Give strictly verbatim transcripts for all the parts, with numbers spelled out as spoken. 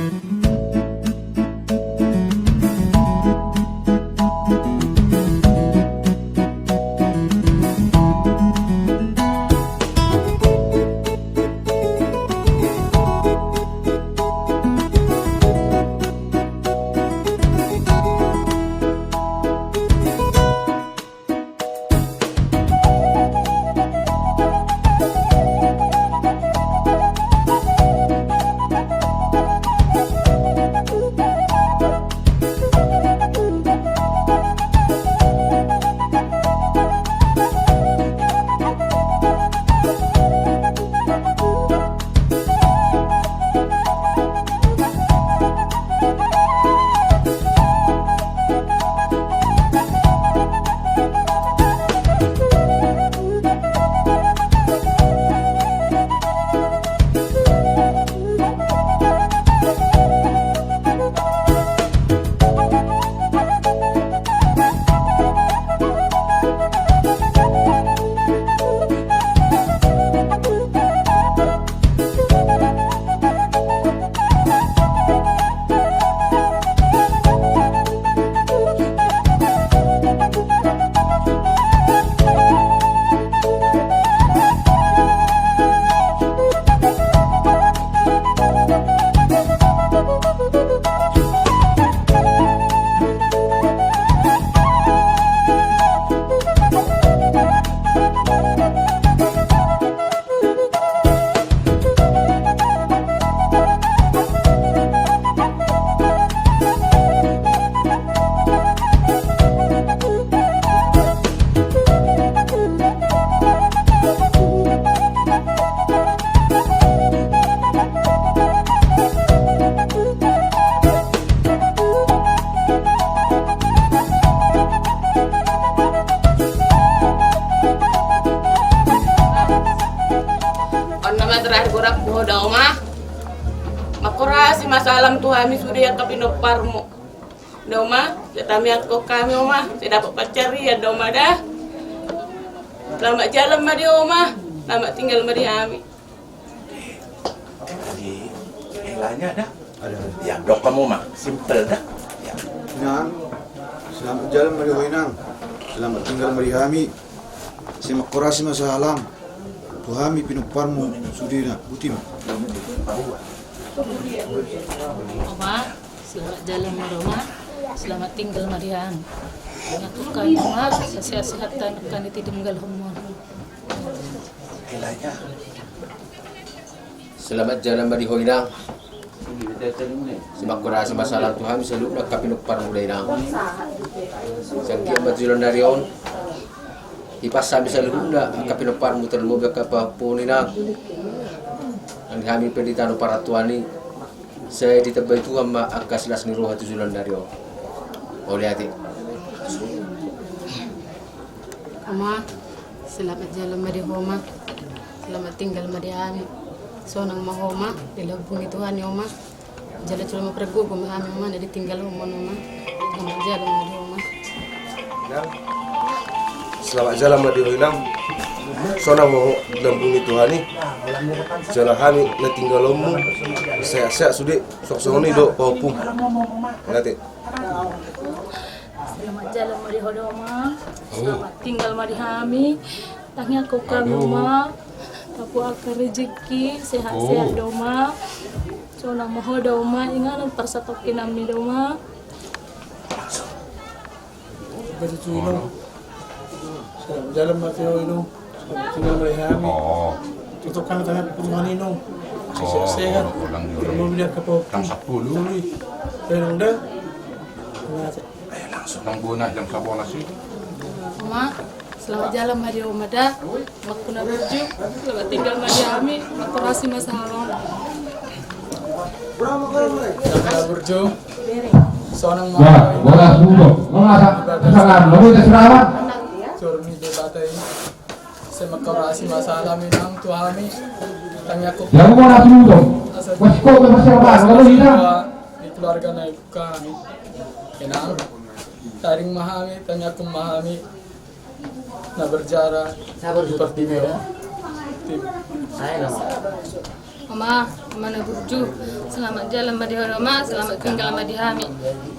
On nama terakhir gorak ho da oma. Mangkorasi ma salam tu hami sude angka pinomparmu da oma. Sai tangiangkon hami oma, sai dapot pansarian da oma da. Selamat jalan ma di ho oma. Selamat tinggal ma di hami. Jadi, helanya da. Ada. Ya, dok hamu ma, simpel da. Ya. Inang, selamat jalan ma di ho inang. Selamat tinggal ma di hami. Sai mangkorasi ma salam tu hami pinomparmu sudena, boti ma. Oma, selamat jalan ma da oma. Selamat tinggal ma di hami. Inang tu hami oma, sai sehat-sehat hami di tinggalhonmu. Helanya. Selamat jalan ma di ho inang. Sai mangkorasi ma salam tu hami saluhutna angka pinomparmu da inang. Sai anggiat ma tu joloan ni ari on, hipas hami saluhutna angka pinomparmu, tarlumobi angka pahompu inang. Nang di hami pe di tano parantoan i, sai ditambai Tuhan ma angka silas ni roha tu joloan ni ari on. Mauliate. Oma, selamat jalan ma di ho oma. Selamat tinggal ma di hami. Sonang ma ho oma, dilambungi Tuhan i oma. Jala jolo ma pargogo ma hami oma, na ditinggalhonmu oma. Selamat jalan ma di ho oma. Selamat jalan ma di ho inang. Sonang ma ho, dilambungi Tuhan i. Jala hami na tinggalhonmu, sehat-sehat sude, suang songon i do pahompum. Mauliate. Selamat jalan ma di ho da oma. Selamat tinggal ma di hami. Tangiangkon hami oma, dapot angka rejeki, sehat-sehat da oma. Sonang ma ho da oma, inganan parsatongkinanmi da oma. Selamat jalan ma di ho inang. Selamat tinggal ma di hami. Tutup kami tangiangkon hami inang. Sehat-sehat. Terlebih dia ke pokok. Jam sepuluh ni. Tenang dah. Ayo langsung. Nang bona, jam sabona si. Oma, selamat jalan ma di ho oma da. Omangku na burju, selamat tinggal ma di hami. Mangkorasi ma salam. Omangku na burju. Sonang ma. Ya, bola sudo. Lo ngasa, sangar, lo udah serawan. Jormi de batai. Sai mangkorasi ma salam inang tu hami. Tangiangkon. Ya, bola sudo. Wasko ke masih apa? Lo udah. Di keluarga na i. Kami, inang, taring ma hami, tangiangkon ma hami, na berjarak. Sabar, seperti ini, ya. Tim. Saya nama. Oma, Oma na burju, selamat jalan ma di ho da Oma, selamat tinggal ma di hami.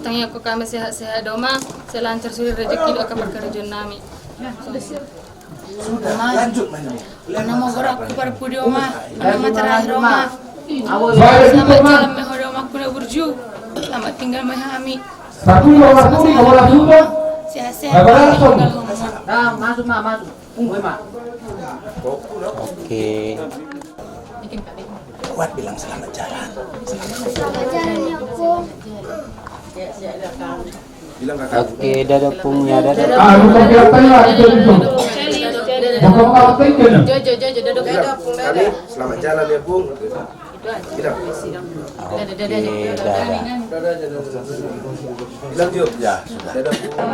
Tangiangkon hami sehat-sehat da Oma, sai lancar sude rejeki dohot angka parkarejoan nami. Sudah, lanjut main. Ona ma goarhu parpudi Oma, ona ma terakhir Oma. Selamat jalan ma di ho da Oma na burju, selamat tinggal ma hami. Satu, dua, satu, dua, satu. Sehat-sehat, tinggal Oma. Nah, masuk ma, masuk. Tunggu ma. Oke. Kuat bilang selamat jalan. Selamat jalan ya, Ompung. Oke, dadah Ompung ya, dadah. Ah, lu pakai apa ya? Itu, itu. Bapak, bapak, thank you. Jojo, Jojo, dadah Ompung. Kami, selamat jalan ya, Ompung. Bilang. Oke, dadah. Bilang, Jo. Ya, sudah. Dadah, Ompung.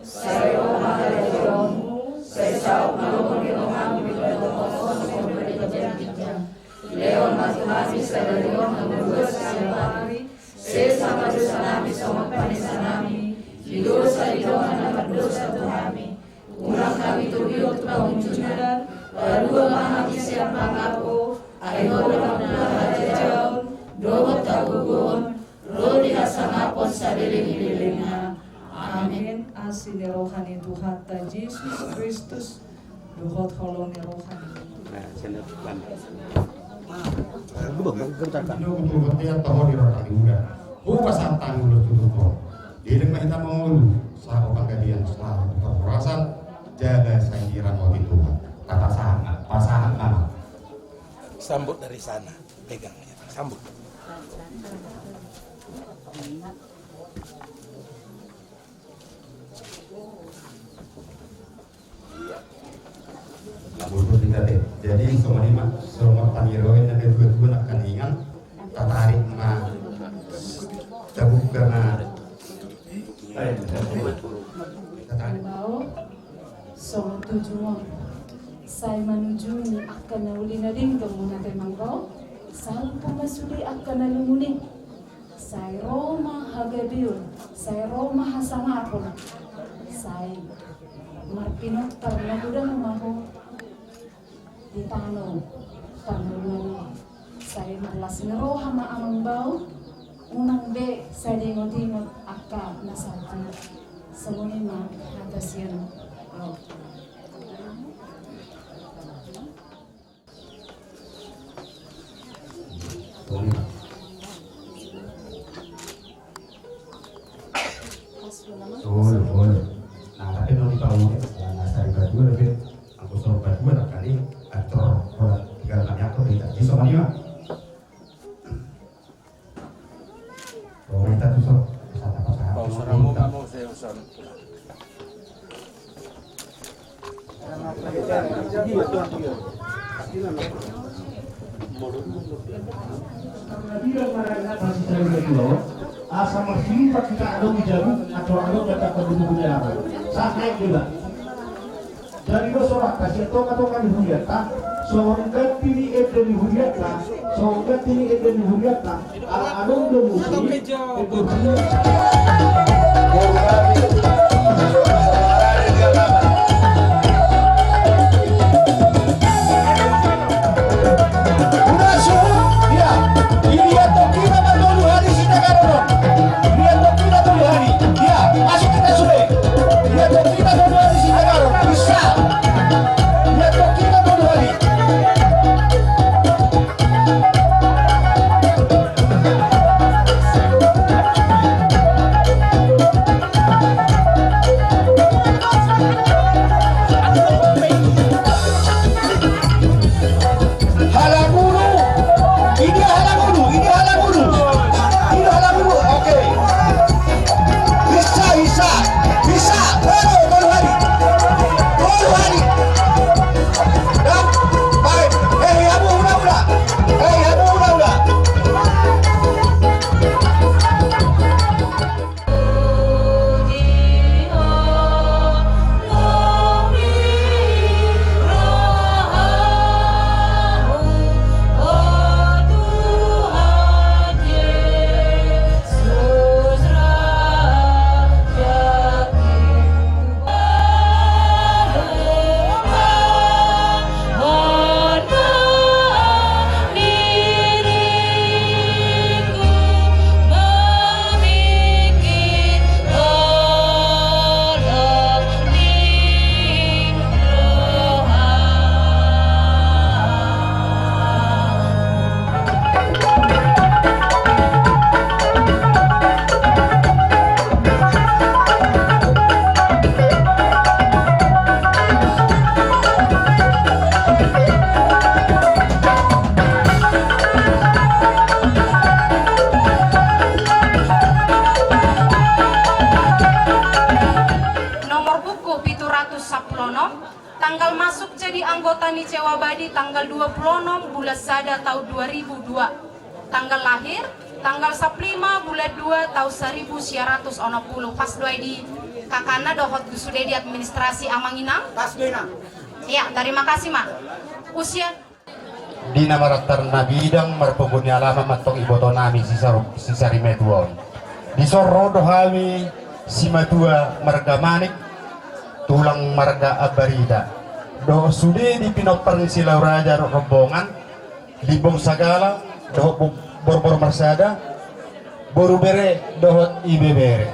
Sai ro ma harajaonmu, sai saut ma lomo ni roham di banua on songon na di banua ginjang. Lehon ma tu hami sadari on hangoluan siapari, sesa ma dosa nami songon panesa nami di dosa ni dongan na mardosa tu hami. Unang hami togihon tu pangunjunan, palua ma hami sian pangago, ai Ho do nampuna harajaon dohot hagogoon, ro di hasangapon saleleng ni lelengna. Amin. Asi ni roha ni Tuhanta Jesus Kristus dohot holong ni roha ni. Nah, sini, Bang. Ino hupasahat hami ulos tu Ho. Didok ma hita mangolu, sahat panggabean, sahat parhorasan, jala sai diramoti Tuhan. Tapasahat ma, pasahat ma. Sambut dari sana, pegang, sambut. Jadi songon i ma, songon pangidoan na dua-dua na kaningan, tatarik ma, tabuka ma. Tatarik. Songon tujuon, sai manujungi angka na uli na denggan muna te manggau, salpu ma sude angka na lungun i. Sai ro ma hagabeon, sai ro ma hasangapon, sai marpinompar na godang ma ho di tano parngoluan i. Sai marlas ni roha ma amang bau, unang be sai diingot-ingot angka na salpu. Songon i ma hata sian au. Olo, olo. Nah, tapi nunga dipaulus, nah, sari badua, tapi anggo sor badua, nah, kali atur, kalau tinggal nanya aku, tidak bisa, mana? Pemerintah tu, so, wisata pasahat. Bau saramu kamu, saya usul. Asa marsilupa kita adong di jabu atau adong data penduduk daerah. Saat naik juga. Jadi do sorang kasih atau atau kan huliata. Songon ganti ni ende ni huliata. Songon ganti ni ende ni huliata. Ala adong do musi. Cewabadi tanggal dua puluh enam bulan sada tahun dua ribu dua. Tanggal lahir tanggal sampulu lima bulan dua tahun seribu sembilan ratus onom puluh. Pas do ai di kakana dohot sude di administrasi amang inang. Pas do inang. Ya, terima kasih ma. Usia. Di na marantar na bidang marpogu ni alaman mantong iboto nami sisar-, sisari matua on. Dison ro do hami simatua marga Manik, tulang marga Ambarita. Dohot sude di pinompar ni Silau Raja dohot rombongan, Limbong Sagala, dohot bo-, borbor marsada, boru bere, dohot ibebere.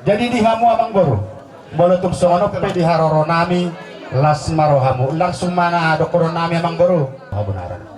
Jadi di hamu amang boru, molo tung songon on pe di haroro nami, las ma rohamu. Langsung ma na dohonon nami amang boru. Habunaran.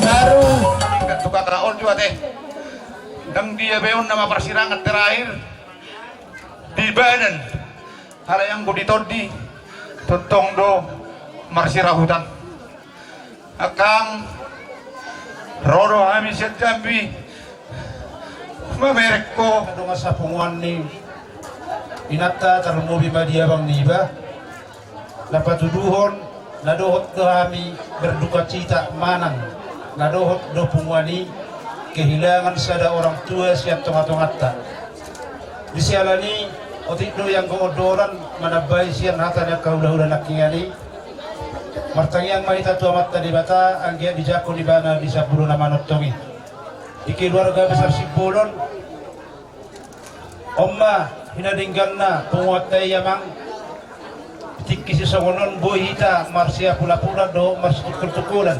Baru. Tukang raon juga teh. Ndang dia be on nama parsirangan terakhir. Di badan. Alai anggo di tondi tongtong do marsirahutan. Angkang, ro do hami sian Jambi mamereng ho. Dongan sapunguan ni inanta, tarlumobi ma di abang niba, na patuduhon na dohot do hami berdukacita manang na dohot do punguan i kehilangan sada orang tua sian tongatonganta. Di siala ni i, otik do i anggo on dohonon manambai sian hata ni angka hulahula nangkiningan i. Martangiang ma hita tu Amanta Debata anggiat dijangkon ibana di sabulan na manongtong i. Di keluarga besar Simbolon, on ma hinadengganna punguanta i amang. Tingki sisongon on boi hita marsiapulapulan dohot marsitungkoltungkolan.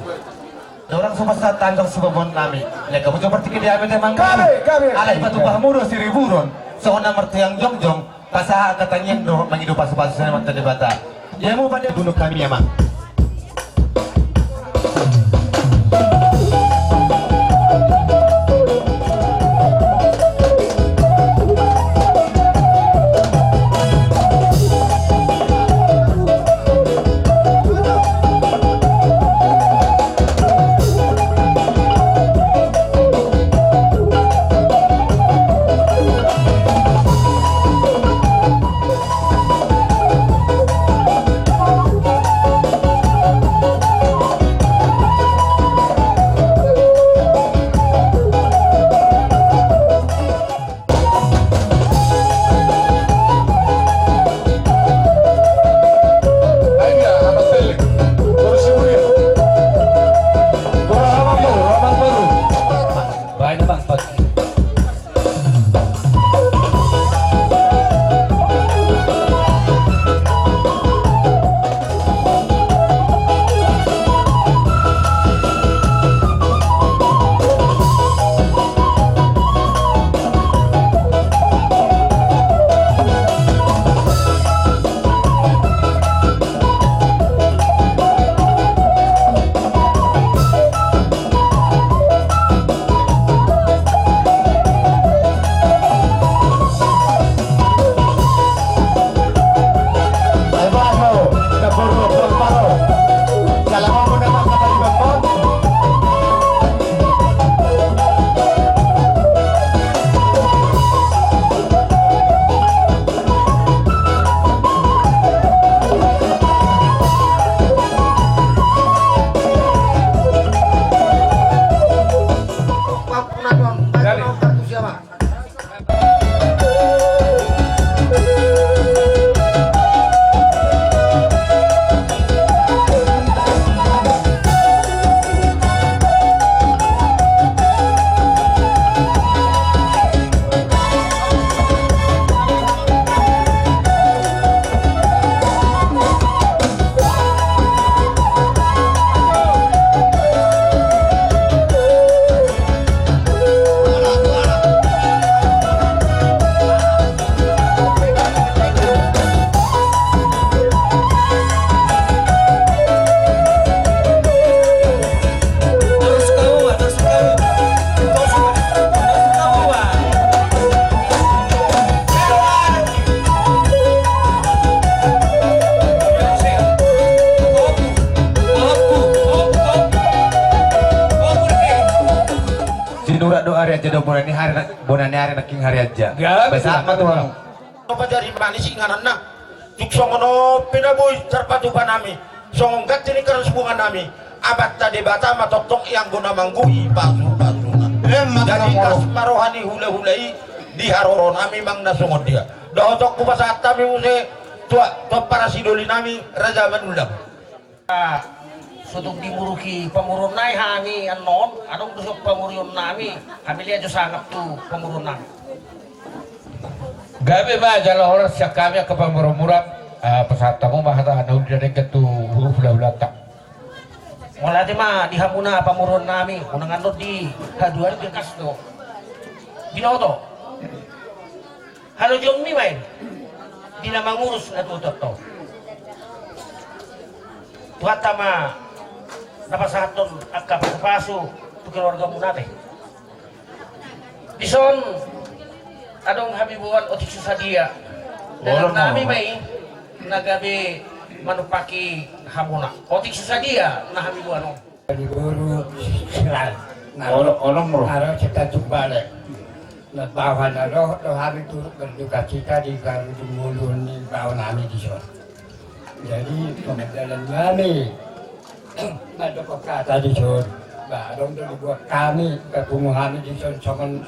Dorang so pasahat tanjong siboboan nami. Lek hamu jo partingki di hami, Amang. Alai patupa hamu do Siriburun. Songon na martiang jongjong. Pasahat angka tangiang do mangido pasupasu sian Amanta Debata. Di hamu pande gunung hami, Amang. Sinurat do ari aja do bona ni ari na-, bona ni ari nangkin ari aja. Gabe. Besak ma tuan. Pajari manis ingananna. Tung songon on pe na boi tarpatupa nami. Songon ganti ni karus bunga nami. Amanta Debata ma tongtong i anggo na manggohi pasupasuna. Jadi las ma roha ni hulahula i di haroro nami manang na songon dia. Dohot on hupasahat hami muse tu a-, tu ampara sidoli nami Raja Manullang. Sotung dimuruki pamoruon nai hami annon, adong do songon pamoruon nami, hami lea jo sangap tu pamoruon nami. Gabe ma jala horas sian hami angka pamoruon muna, ah, pasahat hamu ma hata na uli na denggan tu hulahulanta. Mauliate ma di hamuna pamoruon nami, unang annon di haduan gekas do. Binoto. Halojonmi ma i di na mangurus na tuatua on. Tuhanta ma na pasahathon angka pasupasu tu keluargamuna pe. Dison adong hami boan otik so sadia. Dalan nami ma i na gabe manumpahi hamuna. Otik so sadia na hami boan on. Di boru Siran. Olo, olo, bro. Aro cita jumpa le. Na baoa na dohot do hami turut berduka cita di garu di ngolu ni baoa nami dison. Jadi, pengadilan nami. Mandok kata dison. Ba, adong do dibuat hami, kepungu hami dison, songon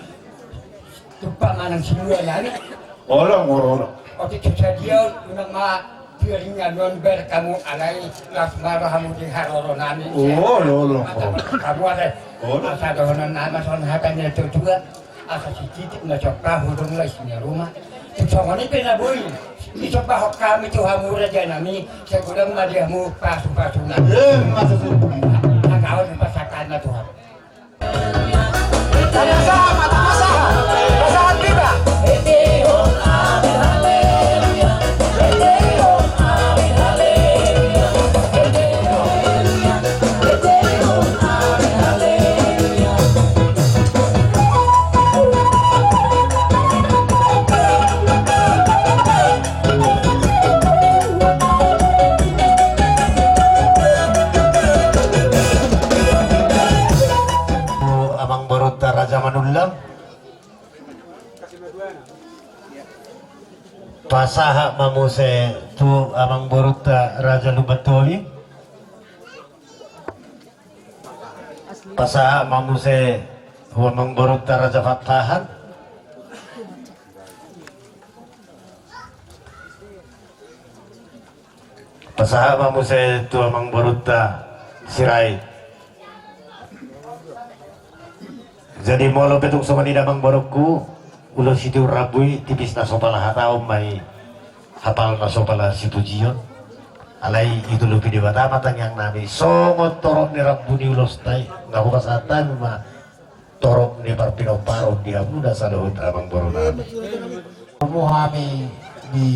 Tumpak manang sinua nami. Olo, olo, olo. Otik so sadia, unang ma piringan on ber hamu alai las ma rohamu di haroro nami. Olo, olo, olo. Hamu ale. Olo. Asa dohonon nami songon hata ni natuatua. Asa sititik ma somba hudung lais ni ruma. Tung songon i pe na boi. Disombahon hami tu hamu raja nami. Sai godang ma di hamu pasupasuna. Emma tutu. Angka on pasahat Karena Tuhan. Tamasaha ma, tamasaha. Pasahat hita. Amangborunta Raja Manullang. Pasahat ma muse tu amangborunta Raja Lumbantobi. Pasahat ma muse tu amangborunta Raja Pakpahan. Pasahat ma muse tu amangborunta Sirait. Jadi molo pe tung songon i da amangborungku, ulos sitiur rambu i, tipis na so pala hataon ma i, hapal na so pala sipujion. Alai i tulupi Debata ma tangiang nami, songon torop ni rambu ni ulosta i, na hupasahat hami ma torop ni parpinomparon di hamuna saluhut amangboru nami. Temu hami di,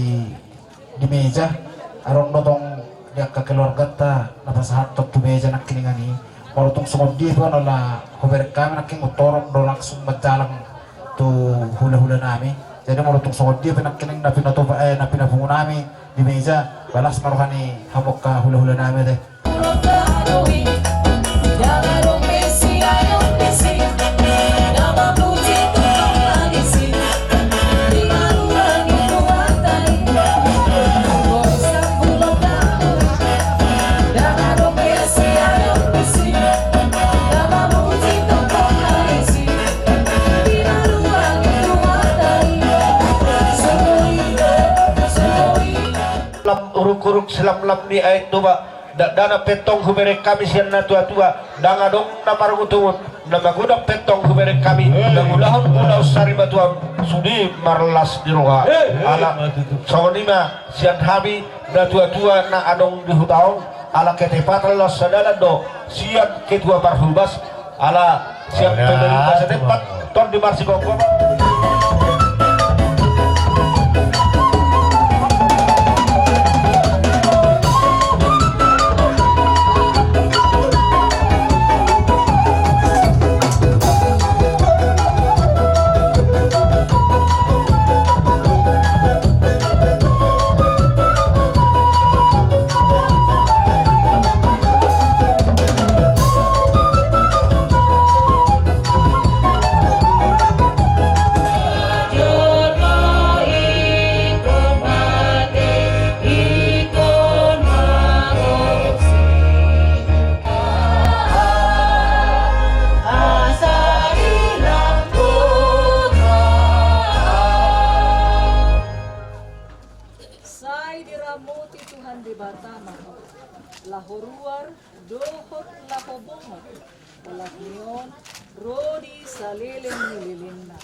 di meja, adong do tong di angka keluarganta na pasahathon tu meja nangkiningan i. Molo tung songon dia pe on ala hubereng hami nangkin, torop do langsung manjalang tu hulahula nami. Jadi molo tung songon dia pe nangkining na pinatupa, eh, na pinapungu nami di meja, balas ma roha ni hamu angka hulahula nami ate. Lam uruk-uruk silamlam ni Aek Toba, dakdanak pe tong hubereng hami sian natuatua, ndang adong na marungutungut, na magodang pe tong hubereng hami, mangulahon ulaon sarimatua on, sude marlas ni roha. Ala songon i ma sian hami natuatua na adong di huta on, ala ketepatan laos sadalan do sian ketua parhobas, ala sian pemerintah setempat, tondi marsigomgom. Sai diramoti Tuhan Debata ma ho, laho ruar dohot laho bongot, olat ni on ro di saleleng ni lelengna.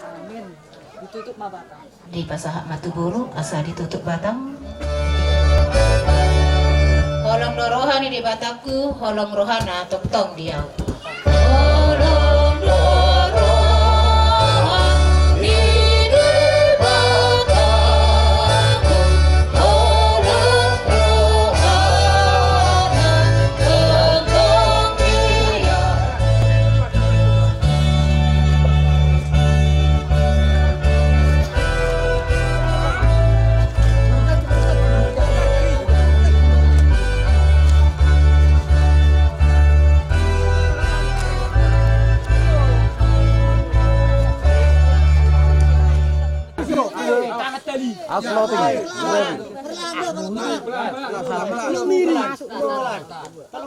Amen. Ditutup ma batang. Dipasahat ma tu boru asa ditutup batang. Holong do roha ni Debatangku, holong rohana tongtong di ahu. Holong do roha ni Debatangku, holong rohana tongtong di ahu.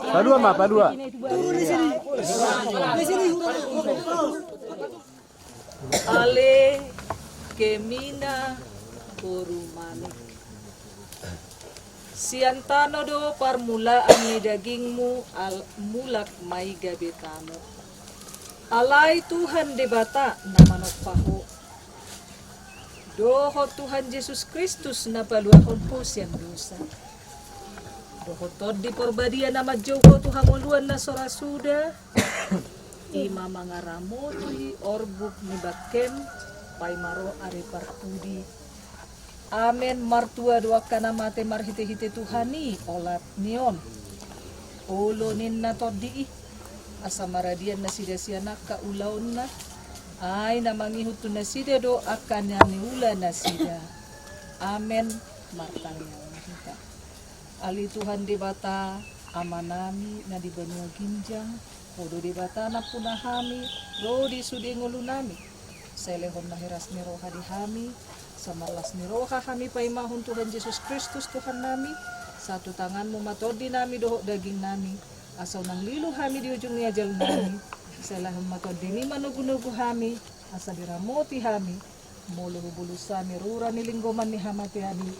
Palua ma, palua. Ale Kemina boru Manik. Sian tano do parmulaan ni dagingmu, al-, mulak ma i gabe tano. Alai Tuhan Debata na manompa ho, dohot Tuhan Jesus Kristus na paluahon ho sian dosa. Dohot Tondi Parbadia na manjou Ho tu hangoluan na so ra suda, i ma mangaramoti orbuk ni bangkem, paima ro ari parpudi. Amen. Martua do angka na mate marhitehite Tuhan i olat ni on. Olo ninna tondi i, asa maradian nasida sian angka ulaonna, ai na mangihut tu nasida do angka na niula nasida. Amen. Martangiang ma hita. Ale Tuhan Debata, Amanami na di banua ginjang, Ho do Debata nampuna hami ro di sude ngolunami. Sai lehon ma hiras ni roha di hami, sai marlas ni roha hami paimahon Tuhan Jesus Kristus Tuhannami. Satu tanganmu ma tondinami dohot dagingnami, asa unang lilu hami di ujung ni ajalnami. Sai lehon ma tondimi manogunogu hami, asa diramoti hami molo hubolus hami rura ni linggoman ni hamatean i.